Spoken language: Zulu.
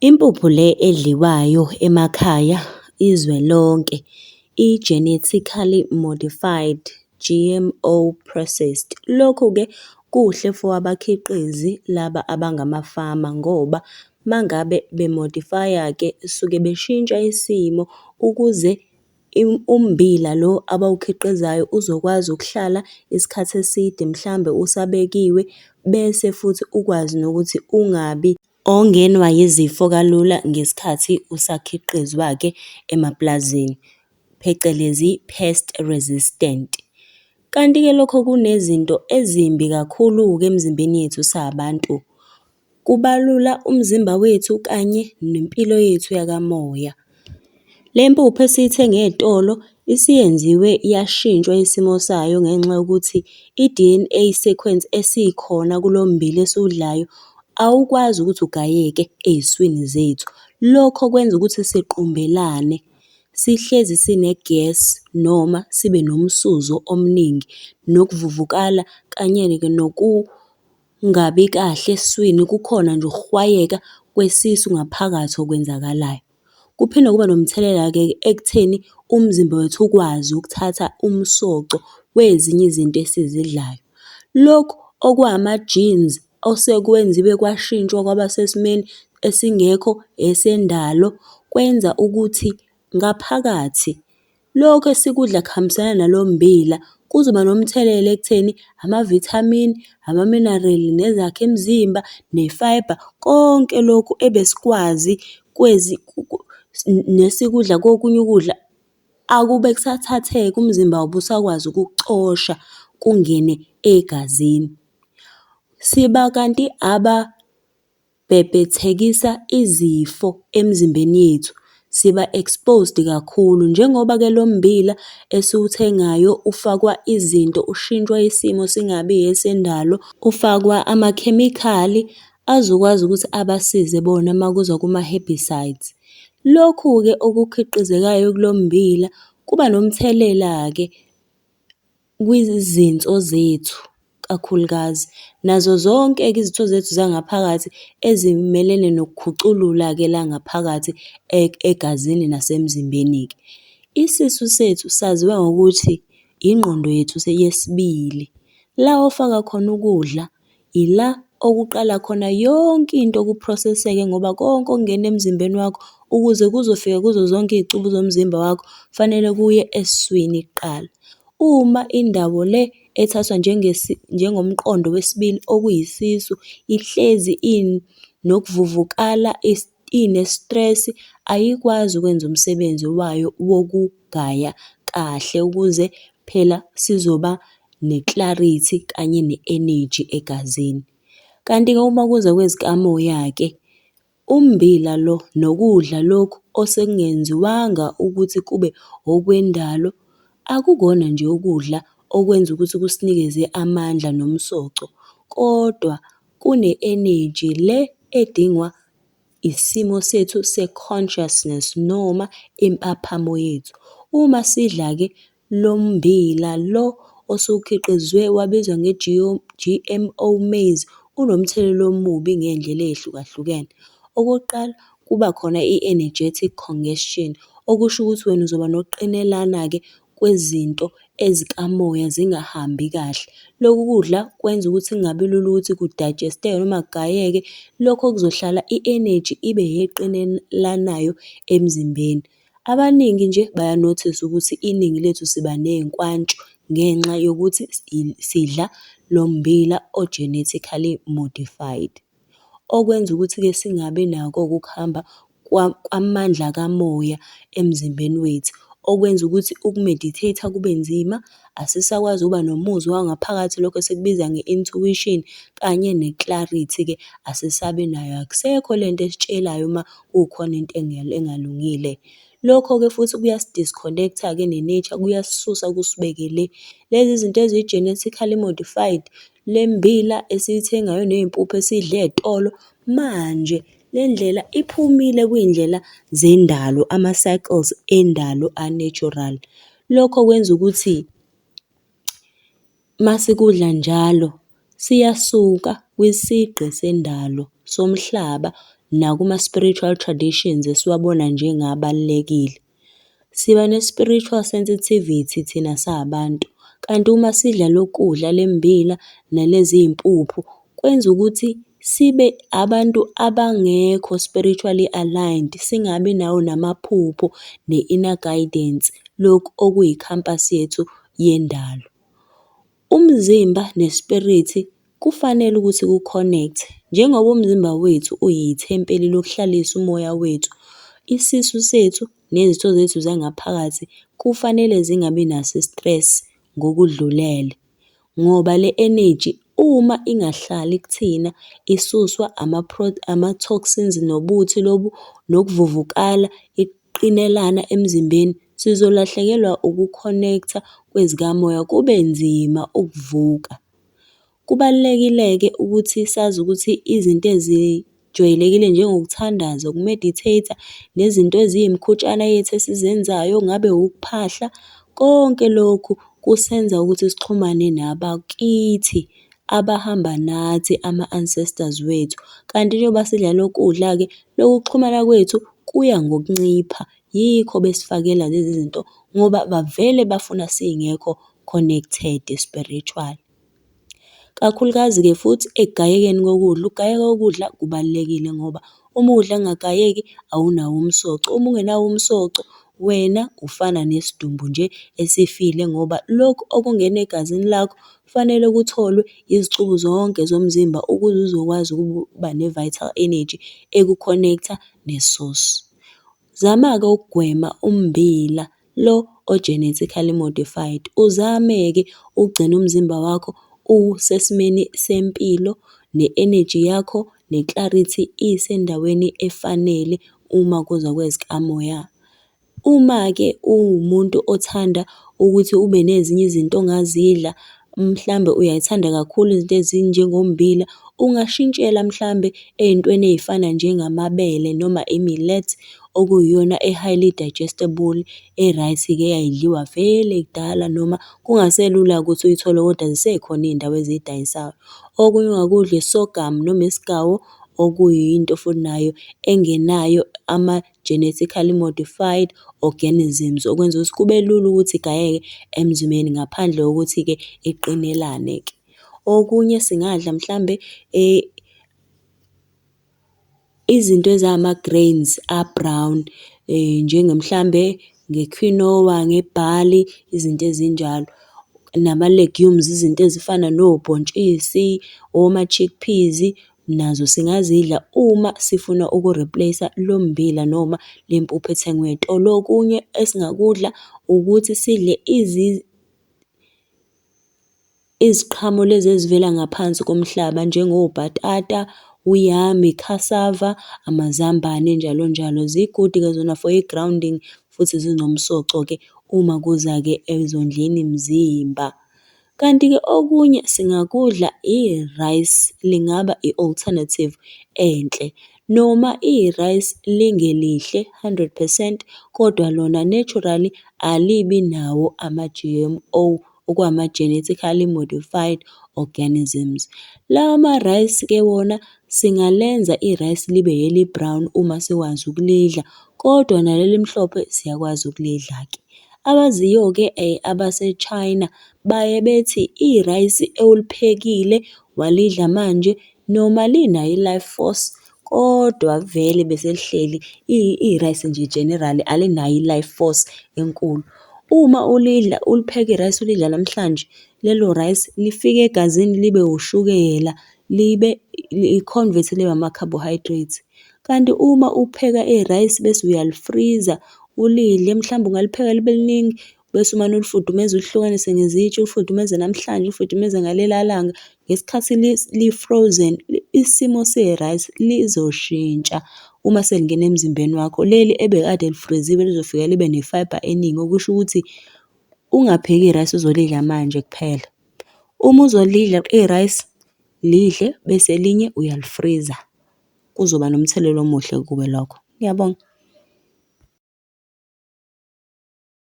Impuphu le edliwayo emakhaya izwe lonke i-genetically modified, GMO processed. Lokhu-ke kuhle for abakhiqizi laba abangamafama ngoba mangabe be-modify-a-ke suke beshintsha isimo ukuze ummbila lo abawukhiqizayo uzokwazi ukuhlala isikhathi eside mhlambe usabekiwe, bese futhi ukwazi nokuthi ungabi ongenwa yizifo kalula ngesikhathi usakhiqizwa-ke emapulazini, phecelezi pest resistant. Kanti-ke lokho kunezinto ezimbi kakhulu-ke emzimbeni yethu sabantu. Kubalula umzimba wethu kanye nempilo yethu yakamoya. Le mpuphu esiyithenga ey'tolo isiyenziwe yashintshwa isimo sayo ngenxa yokuthi i-DNA sequence esikhona kulo mmbila esiwudlayo awukwazi ukuthi ugayeke ey'swini zethu. Lokho kwenza ukuthi siqumbelane, sihlezi sine-gas noma sibe nomsuzo omningi, nokuvuvukala kanye-ke nokungabi kahle esiswini, kukhona nje ukuhwayeka kwesisu ngaphakathi okwenzakalayo. Kuphinde kube nomthelela-ke ekutheni umzimba wethu ukwazi ukuthatha umsoco wezinye izinto esizidlayo. Lokhu okwama-genes osekwenziwe kwashintshwa kwaba sesimeni esingekho esendalo, kwenza ukuthi ngaphakathi lokhu esikudla kuhambisana nalo mmbila kuzoba nomthelela ekutheni amavithamini, amaminerali, nezakhimzimba, ne-fibre, konke lokhu ebesikwazi nesikudla kokunye ukudla akube kusathatheka umzimba awube usakwazi ukukucosha kungene egazini. Siba kanti ababhebhethekisa izifo emzimbeni yethu, siba exposed kakhulu. Njengoba-ke lo mmbila esiwuthengayo ufakwa izinto, ushintshwa isimo singabi esendalo, ufakwa amakhemikhali azokwazi ukuthi abasize bona makuza kuma-herbicides. Lokhu-ke okukhiqizekayo kulo mmbila kuba nomthelela-ke kwizinso zethu kakhulukazi, nazo zonke-ke izitho zethu zangaphakathi ezimelene nokukhuculula-ke la ngaphakathi egazini nasemzimbeni-ke. Isisu sethu saziwa ngokuthi ingqondo yethu yesibili. La ofaka khona ukudla, ila okuqala khona yonke into kuphroseseke ngoba konke okungena emzimbeni wakho ukuze kuzofika kuzo zonke iy'cubu zomzimba wakho, kufanele kuye esiswini kuqala. Uma indawo le ethathwa njengomqondo wesibili okuyisisu, ihlezi inokuvuvukala, ine-stress, ayikwazi ukwenza umsebenzi wayo wokugaya kahle ukuze phela sizoba ne-clarity kanye ne-energy egazini. Kanti-ke uma kuza kwezikamoya-ke, ummbila lo nokudla lokhu osekungenziwanga ukuthi kube okwendalo, akukona nje ukudla okwenza ukuthi kusinikeze amandla nomsoco, kodwa kune-energy le edingwa isimo sethu se-consciousness noma impaphamo yethu. Uma sidla-ke lo mmbila lo osukhiqizwe wabizwa nge-GMO maize, unomthelela omubi ngey'ndlela ey'hlukahlukene. Okokuqala, kuba khona i-energetic congestion, okusho ukuthi wena uzoba nokuqinelana-ke kwezinto ezikamoya zingahambi kahle. Lokhu kudla kwenza ukuthi kungabi lula ukuthi ku-digest-eke noma kugayeke, lokho kuzohlala i-energy ibe eqinelanayo emzimbeni. Abaningi nje baya-notice-a ukuthi iningi lethu siba ney'nkwantshu ngenxa yokuthi sidla lo mmbila o-genetically modified. Okwenza ukuthi-ke singabi nako-ke ukuhamba kwamandla kamoya emzimbeni wethu. Okwenza ukuthi uku-meditate-a kube nzima, asisakwazi ukuba nomuzwa wangaphakathi lokhu esikubiza nge-intuition, kanye ne-clarity-ke asisabi nayo. Akusekho lento esitshelayo uma kukhona into engalungile. Lokho-ke futhi kuyasi-disconnect-a-ke ne-nature, kuyasisusa kusibeke le. Lezi zinto ezi-genetically modified, le mbila esiyithengayo ney'mpuphu esiy'dla ey'tolo, manje le ndlela iphumile kwiy'ndlela zendalo, ama-cycles endalo a-natural. Lokho kwenza ukuthi masikudla njalo, siyasuka kwisigqi sendalo somhlaba. nakuma-spiritual traditions esiwabona njengabalulekile. Siba ne-spiritual sensitivity thina sabantu, kanti uma sidla lokhu kudla lemmbila nalezi iy'mpuphu, kwenza ukuthi sibe abantu abangekho spiritually aligned, singabi nawo namaphupho ne-inner guidance, lokhu okuyikhampasi yethu yendalo. Umzimba nespirithi kufanele ukuthi ku-connect-e. Njengoba umzimba wethu uyithempeli lokuhlalisa umoya wethu, isisu sethu nezitho zethu zangaphakathi kufanele zingabi naso i-stress ngokudlulele, ngoba le energy uma ingahlali kuthina isuswa ama-toxins nobuthi lobu nokuvuvukala, iqinelana emzimbeni, sizolahlekelwa uku-connect-a kwezikamoya kube nzima ukuvuka. Kubalulekile-ke ukuthi sazi ukuthi izinto ezijwayelekile njengokuthandaza, uku-meditate-a, nezinto eziyimkhutshana yethu esizenzayo, ngabe ukuphahla, konke lokhu kusenza ukuthi sixhumane nabakithi abahamba nathi, ama-ancestors wethu. Kanti njengoba sidla lokhu kudla-ke, loku kuxhumana kwethu kuya ngokuncipha. Yikho besifakela lezi zinto ngoba bavele bafuna singekho connected spiritual. Kakhulukazi-ke futhi ekugayekeni kokudla, ukugayeka kokudla kubalulekile ngoba uma ukudla kungagayeki awunawo umsoco, uma ungenawo umsoco wena ufana nesidumbu nje esifile ngoba lokhu okungena egazini lakho kufanele kutholwe izicubu zonke zomzimba ukuze uzokwazi ukuba ne-vital energy eku-connect-a ne-source. Zama-ke ukugwema ummbila lo o-genetically modified, uzame-ke ukugcina umzimba wakho usesimeni sempilo, ne-energy yakho, ne-clarity isendaweni efanele uma kuza kwezikamoya. Uma-ke uwumuntu othanda ukuthi ube nezinye izinto ongazidla, mhlambe uyayithanda kakhulu izinto ezinjengommbila, ungashintshela mhlambe ey'ntweni ey'fana njengamabele noma i-millet okuyiyona e-highly digestible, e-right-ke eyayidliwa vele kudala noma kungaselula ukuthi uyithole kodwa zisekhona iy'ndawo eziyidayisayo. Okunye ongakudla i-sorghum noma isigawo okuyinto futhi nayo engenayo ama-genetically modified organisms, okwenza ukuthi kube lula ukuthi igayeke emzimbeni ngaphandle kokuthi-ke iqinelane-ke. Okunye singadla mhlambe izinto ezama-grains a-brown njenge mhlambe nge-quinoa, ngebhali, izinto ezinjalo. Nama-legumes, izinto ezifana nobhontshisi, oma-chickpeas, nazo singazidla uma sifuna uku-replace-a lo mmbila noma le mpuphu ethengwe ey'tolo. Okunye esingakudla ukuthi sidle iziqhamo lezi ezivela ngaphansi komhlaba njengobhatata, uyami, ikhasava, amazambane, njalo njalo. Zi-good-ke zona for i-grounding futhi zinomsoco-ke uma kuza-ke ezondleni mzimba. Kanti-ke okunye singakudla i-rice, lingaba i-alternative enhle. Noma i-rice lingelihle hundred percent, kodwa lona naturally alibi nawo ama-GMO, okwama-genetically modified organisms. Lawa ma-rice-ke wona singalenza i-rice libe eli-brown uma sikwazi ukulidla, kodwa nalo elimhlophe siyakwazi ukulidla-ke. Abaziyo-ke abase-China baye bethi irayisi oliphekile walidla manje noma linayo i-life force, kodwa vele beselihleli irayisi nje generally alinayo i-life force enkulu. Uma ulidla ulipheka irayisi ulidla namhlanje, lelo rayisi lifike egazini libe ushukela, libe li-convert-e libe ama-carbohydrates. Kanti uma upheka irayisi bese uyalifriza ulidle, mhlawumbe ungalipheka libe liningi bese umane ulifudumeza ulihlukanise ngezitsha, ulifudumeze namhlanje, ulifudumeze ngalela langa. Ngesikhathi li-frozen, isimo serayisi lizoshintsha uma selingena emzimbeni wakho. Leli ebekade lifriziwe lizofika libe ne-fibre eningi, okusho ukuthi ungapheki irayisi ozolidla manje kuphela. Uma uzolidla irayisi, lidle bese elinye uyalifriza. Kuzoba nomthelela omuhle kuwe lokho. Ngiyabonga.